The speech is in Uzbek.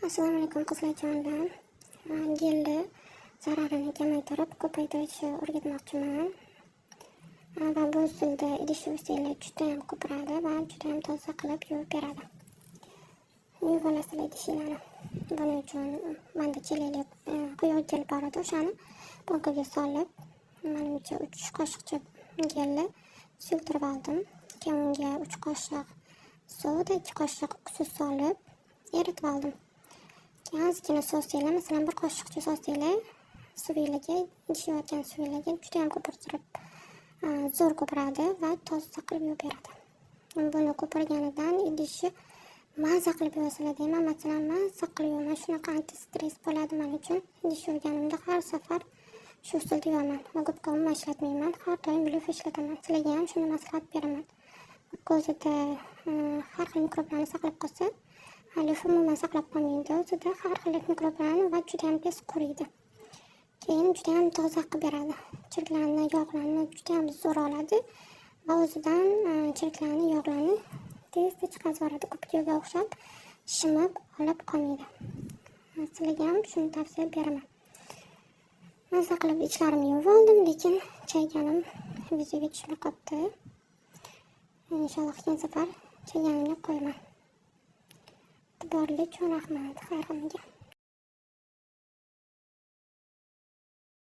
Assalomu alaykum, qizlarjonlar. Gelni zararini kamaytirib, ko'paytirishni o'rgatmoqchiman. Va bu usulda idish yuvsanglar, judayam ko'piradi va judayam toza qilib yuvib beradi. Yuvib olasizlar idishinglarni. Buning uchun manda chelakli quyuq gel bor edi, o'shani bankaga solib, manimcha, 3 qoshiqcha gelni suyultirib oldim. Keyin unga 3 qoshiq soda, 2 qoshiq uksus solib eritib oldim. Keyin ozgina solsanglar, masalan, bir qoshiqcha solsanglar, suvinglarga, idish yuvayotgan suvinglarga judayam ko'pirtirib, zo'r ko'piradi va toza qilib yuvib beradi. Buni ko'pirganidan idishni maza qilib yuvasizlar deyman. Masalan, maza qilib yuvaman. Shunaqa antistress bo'ladi men uchun. Idish yuvganimda har safar shu usulda yuvaman va губка umuman ishlatmayman. Har doim lyufa ishlataman. Sizlarga ham shuni maslahat beraman. Губка o'zida har xil mikroblarni saqlab qolsa, lyufa umuman saqlab qolmaydi. O'zida har xil mikroblarni va judayam tez quriydi. Keyin judayam toza qilib beradi. Chirklarni, yog'larni judayam zo'r oladi va o'zidan chirklarni, yog'larni tezda chiqarib yuboradi. Губка ga o'xshab shimib olib qolmaydi. Sizlarga ham shuni tavsiya beraman. Maza qilib ichlarimni yuvib oldim, lekin chayganim videoga tushmay qolibdi. Inshaalloh, keyingi safar chayganimga qo'yaman. E'tiborli uchun rahmat. Xayr hammaga.